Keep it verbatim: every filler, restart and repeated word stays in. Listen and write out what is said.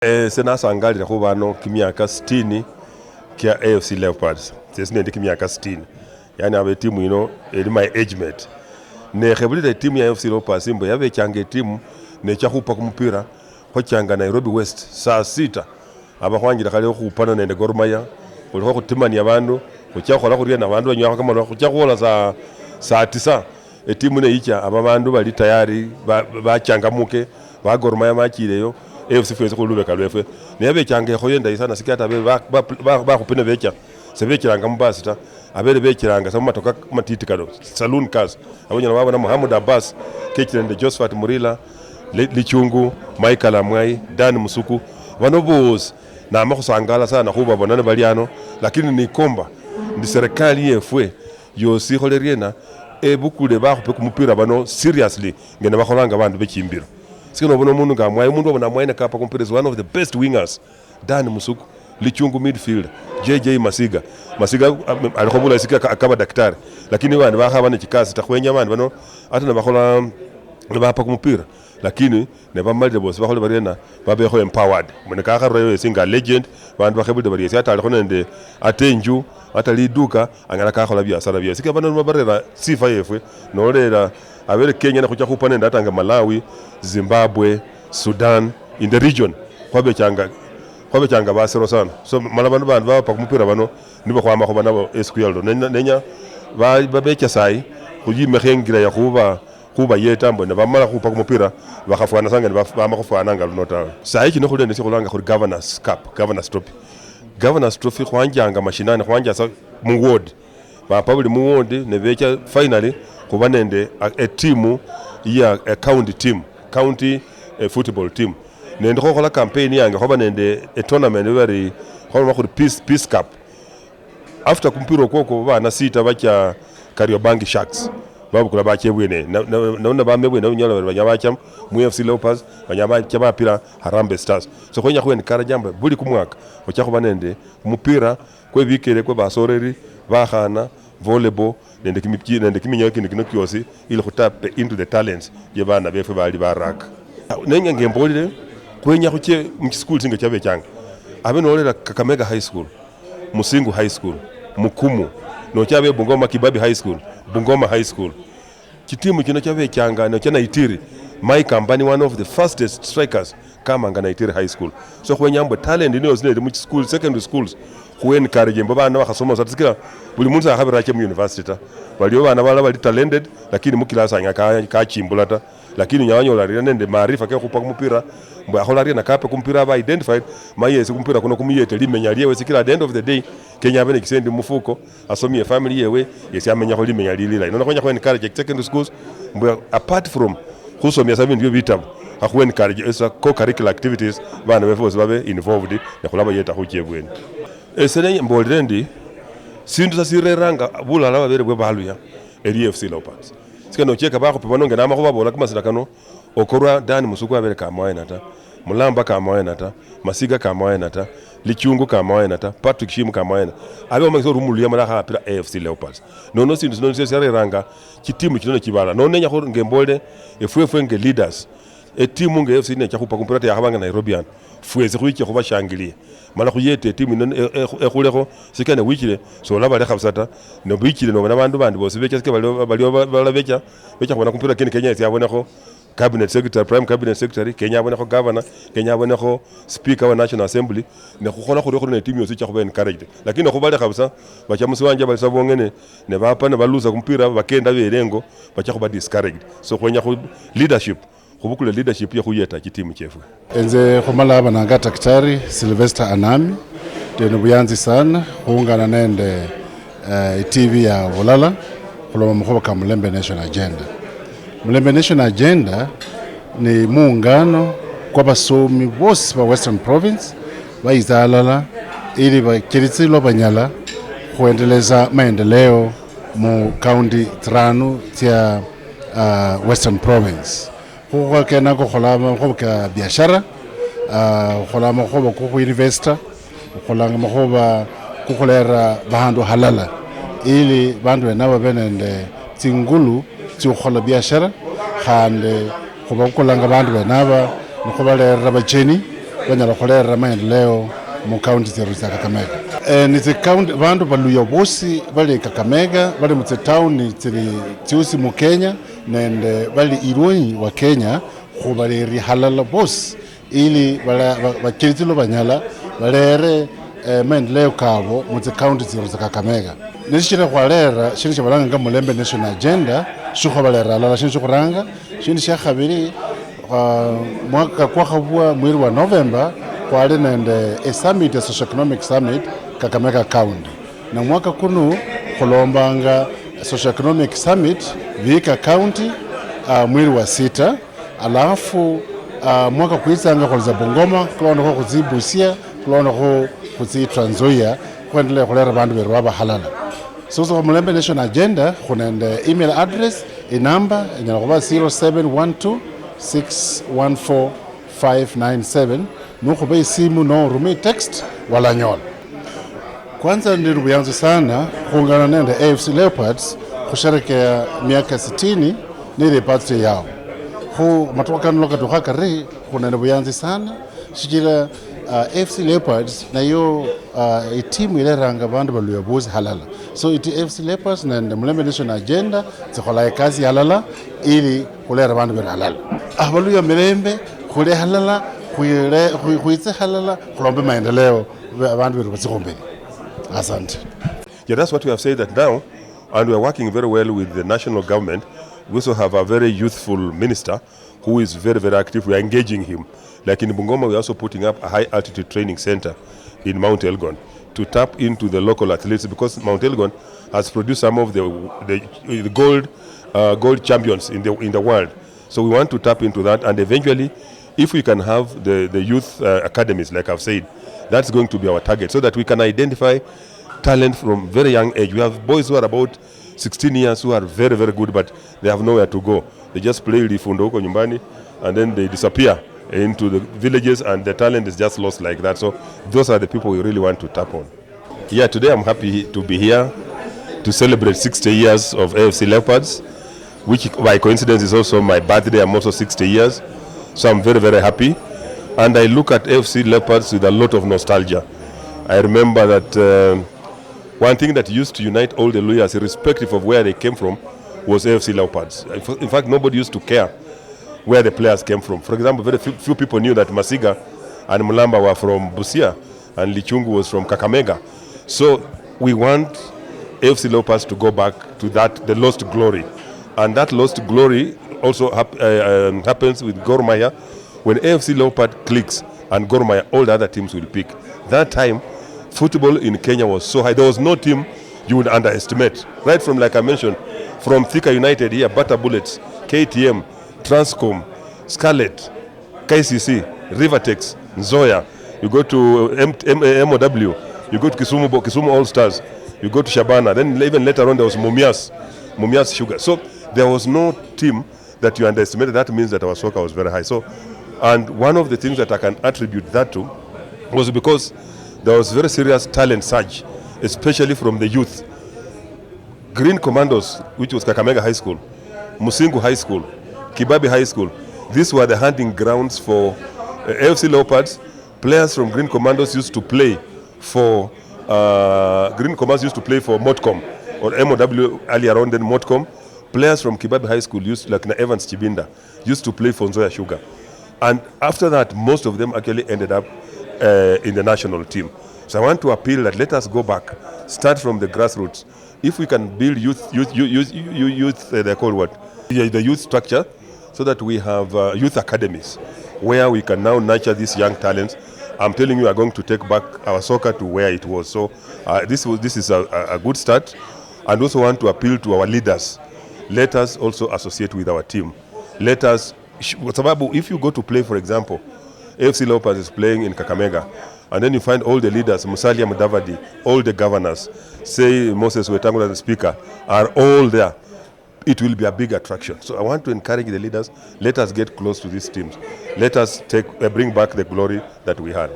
Ese nasangalire khuba ano kimiaka sitini kia A F C Leopards. Sesi nendi kimiaka sitini. Yani aba etimu yino eli my age mate. Ne khebulira etimu ya A F C Leopards mbu yabechanga etimu necha khupa kumupira, khwachanga Nairobi West saa sita. Aba khwanjira khale okhupana nende Gor Mahia, khulikho khutimania abandu, khucha khukhola khuriena, abandu banywakho kamalwa, khucha khwola saa, saa tisa. Etimu neyicha, aba bandu bali tayari, ba-, bachangamuke, ba Gor Mahia bachileyo, A F C fwesi khuli lubeka lwefwe. Ne yabechanga ekhoyo endayi sana, sikila ata abe ba-, ba-, ba-, bakhupi nebecha, sebechilanga mubasi ta, abele bechilanga sa mumatoka matiti kano, saloon cars. Abanyala babona Muhammad Abbas, kechile nende Josephat Murila, Li-, Lichungu, Michael Amwai, Dan Musuku, bano bosi nama khusangala sana khubabona nibali ano, lakini nikomba ndi serikali yefwe yosi ikhole riena, ebukule bakhupe kumupira bano seriously, nga nibakholanga bandu bechimbilo. Sikila nobona omundu nga Amwai, omundu wabona Amwai nakapa kumupira is one of the best wingers. Dan Musuku, Lichungu midfielder, J J Masiga. Masiga, um, alikho bulayi sikila aka-, akaba daktari. Lakini bandi bakhaba nechikasi ta, khwenya bandi bano, ata nibakhola, nibapa kumupira. Lakini ne bamalire bosi bakhole bariena, babekho empowered. Mbu nikakharulayo yesi nga legend, bandu bakhebulire bari yesi ata alikho nende ata enju, ata liduka, anyala kakhola biashara bie. Sikila bano nibo barera sifa yefwe, norera abere Kenya, nakhucha khupa nende ata nga Malawi, Zimbabwe, Sudan, in the region, khwabechanga, khwabechanga basiro sana. So, mala bano bandu bapa kumupira bano, nibo khwamakhuba nabo esiku ya lelo. Nenya, nenya ba-, babecha sayi, khuyimekho engira ya khuba khubayeta mbu nibamala khupa kumupira, bakhafwana sa nga nibaf-, bama khufwana nga luno tawe. Sayi chino khuli nende sikhulanga khuli Governors Cup, Governors Trophy. Governors Trophy khwanjanga mashinani, khwanjasa mu ward. Bapa buli mu ward, nebecha finally khuba nende a, a team ya a county team, county, eh, football team. Nende khokhola campaign yange, khwaba nende a tournament bari, khwaloma khuri Peace, Peace Cup. After kumupira okwokwo, bana sita bacha Kariobangi Sharks. Babukula bacha ebwene. Na, na, na, na bama ebwene, unyola bari banyala bacha mu A F C Leopards, banyala bacha bapira Harambee Stars. So khwenya khu encourage mbu buli kumwaka, ocha khuba nende kumupira kwe bikele, kwe basoreri, bakhana, volleyball, nende kimichi-, nende kiminyayo kindi kino kiosi, ili khutap into the talents bye bana befwe bali baraka. Nenya ngembolile, khwenya khuche mu chisukulu singa chabechanga. Abe nololela Kakamega High School, Musingu High School, Mukumu, nocha abe Bungoma Kibabi High School, Bungoma High School. Chitimu chino chabechanga nocha Naitiri, Mike Ambani, one of the fastest strikers, kamanga Naitiri High School. So khwenya mbu talent ino yosi neli mu school, secondary schools, khu encourage mbu bana bakhasoma sa, sikila buli mundu sakhabira ache mu university ta. Baliyo bana balala bali talented, lakini mu class anya ka-, kachimbula ta. Lakini unyala wanyola arie nende maarifa ke khupa kumupira, mbu akhola arie nakape kumupira, aba identified, ma yesi kumupira kuno kumuyete limenya liewe, sikila at the end of the day, kenya abe nechisendi mumufuko, asomie family yewe, yesi amenyakho limenya lili lilayi. Nono khwenya khu encourage secondary schools, mbu apart from khusomia sa bindu bie bitabu, akhu encourage esa co-curricular activities, bana befu bosi babe involved, ne khulaba yeta khuchia ebweni. Ese ne mbolire ndi, sindu sa sireranga bulala babere bwe baluya, eli A F C Leopards. Sika nocheka bakhupi bano nge namakhuba bola kamasina kano, okorwa Dan Musuku abere kamwayena ta, Mulamba kamwayena ta, Masiga kamwayena ta, Lichungu kamwayena ta, Patrick Shimu kamwayena. Abe omanyisa ori omuluya mala khapira A F C Leopards. Nono sindu sino nisio siareranga chitimu chino nechibala. Nono nenya khu nge mbolere, efwefwe nge leaders, etimu nge A F C necha khupa kumupira ta yakhabanga Nairobi ano, fwesi khwiche khubashangilie. Mala khuyete etimu ino e-, e-, ekhulekho, sikane wichile, solabalekha busa ta. Nobichile nobona abandu bandi bosi becha, sikila baliwo, baliwo ba-, balala becha, becha khubona kumupira, lakini Kenya yesi abonekho cabinet secretary, prime cabinet secretary, Kenya abonekho governor, Kenya abonekho speaker wa National Assembly, ne khukhola khurio khuli ne timu yosi icha khuba encouraged. Lakini okhubalekha busa, bacha musiwanja bali sa bongene, ne bapa ne balusa kumupira, bakenda belengo, bacha khuba discouraged. So khwenya khu leadership, khubukule leadership ya khuyeta chitimu chiefwe. Enze khumala abananga Daktari Sylvester Anami, ndi nobuyanzi sana khuungana nende, eh, T V ya Bulala khuloba makhuwa ka Mulembe Nation Agenda. Mulembe Nation Agenda ni muungano kwa basomi bosi ba Western Province bayitsa halala ili bacheritse lwa banyala khuendeleza maendeleo mu county tsiranu tsia, ah, Western Province. Khukhuwa kenako khukhola makhuwa ka biashara, ah, khukhola makhuwa ko khu investor, khukholanga makhuwa ko khulera bahandu halala, ili bandu benabo babe nende tsingulu tsio khukhola biashara, khandi khubakulanga bandu benaba nikhubalerera bacheni, banyala khulerera maendeleo mu county tsieru tsia Kakamega. Eh, ni tsi county, bandu baluya bosi bali Kakamega, bali mu tsitown tsili tsiosi mu Kenya, nende bali ilwanyi wa Kenya, khubaleri halala bosi, ili bala-, ba-, bachiritsilo banyala balere, eh, maendeleo kabo mu tsi county tsieru tsia Kakamega. Nishichira khwalera shindu shiabalanga nga Mulembe National Agenda, shikhwabalera halala, shindu shikhuranga. Shindu shia khabili, ah, mwaka kwakhabwa mweri wa November, khwali nende a summit, a socio-economic summit, Kakamega County. Na mwaka kunu khulombanga socio-economic summit, Vihiga County, ah, mweri wa sita. Alafu, ah, mwaka kwitsanga khulitsa Bungoma, khulonda khu khutsi Busia, khulonda khu khutsi Trans Nzoia, khwendelea khulera bandu beru baba halala. So, so Mulembe National Agenda, khunende email address, inamba, inyala khuba zero seven one two six one four five nine seven, nukhuba isimu norume text, walanyola. Kwanza, ndi buyanzi sana khungana nende A F C Leopards khusherekea miaka sitini nili birthday yao. Khu matukhu kano lwa katukha kari, khunende buyanzi sana, shichira, ah, A F C Leopards nayo, ah, itimu ileranga bandu baluya bosi halala. So iti A F C Leopards nende Mulembe National Agenda tsikhola ekasi halala ili khulera bandu bene halala. Abaluya mirembe, khule halala, khwire-, khwi-, khwitse halala, khulombe maendeleo, be-, abandu beru batsikho mberi. Asante. Yeah, that's what we have said that now, and we are working very well with the national government. We also have a very youthful minister who is very, very active. We are engaging him. Like in Bungoma, we are also putting up a high altitude training center in Mount Elgon to tap into the local athletes, because Mount Elgon has produced some of the, the, the gold, uh, gold champions in the, in the world. So we want to tap into that, and eventually, if we can have the, the youth, uh, academies, like I've said, that's going to be our target, so that we can identify talent from very young age. We have boys who are about sixteen years who are very, very good, but they have nowhere to go. They just play lifundo huko nyumbani, and then they disappear into the villages, and the talent is just lost like that. So those are the people we really want to tap on. Yeah, today I'm happy to be here to celebrate sixty years of A F C Leopards, which by coincidence is also my birthday. I'm also sixty years, so I'm very, very happy. And I look at A F C Leopards with a lot of nostalgia. I remember that, uh, one thing that used to unite all the Luyas, irrespective of where they came from, was A F C Leopards. In fa-, in fact, nobody used to care where the players came from. For example, very few, few people knew that Masiga and Mulamba were from Busia and Lichungu was from Kakamega. So we want A F C Leopards to go back to that, the lost glory. And that lost glory also hap-, uh, um, happens with Gor Mahia. When A F C Leopard clicks and Gor Mahia, all the other teams will pick. That time, football in Kenya was so high. There was no team you would underestimate. Right from, like I mentioned, from Thika United here, Bata Bullets, K T M, Transcom, Scarlet, K C C, Rivertex, Nzoia. You go to M-, M-, M O W, you go to Kisumu Bo-, Kisumu All Stars, you go to Shabana. Then even later on, there was Mumias, Mumias Sugar. So there was no team that you underestimated. That means that our soccer was very high. So, and one of the things that I can attribute that to was because there was very serious talent surge, especially from the youth. Green Commandos, which was Kakamega High School, Musingu High School, Kibabi High School, these were the hunting grounds for, uh, A F C Leopards. Players from Green Commandos used to play for, uh, Green Commandos used to play for Motcom, or M O W earlier on, then Motcom. Players from Kibabi High School used, like na Evans Chibinda, used to play for Nzoia Sugar. And after that, most of them actually ended up, uh, in the national team. So I want to appeal that let us go back, start from the grassroots. If we can build youth, youth, youth, youth, youth, youth, uh, they're called what? The, the youth structure, so that we have, uh, youth academies where we can now nurture these young talents. I'm telling you, we are going to take back our soccer to where it was. So, uh, this was, this is a, a, a good start, and also want to appeal to our leaders. Let us also associate with our team. Let us, sh-, kwa sababu if you go to play, for example, A F C Leopards is playing in Kakamega, and then you find all the leaders, Musalia Mudavadi, all the governors, say Moses Wetangula, the speaker, are all there, it will be a big attraction. So I want to encourage the leaders, let us get close to these teams. Let us take, uh, bring back the glory that we had.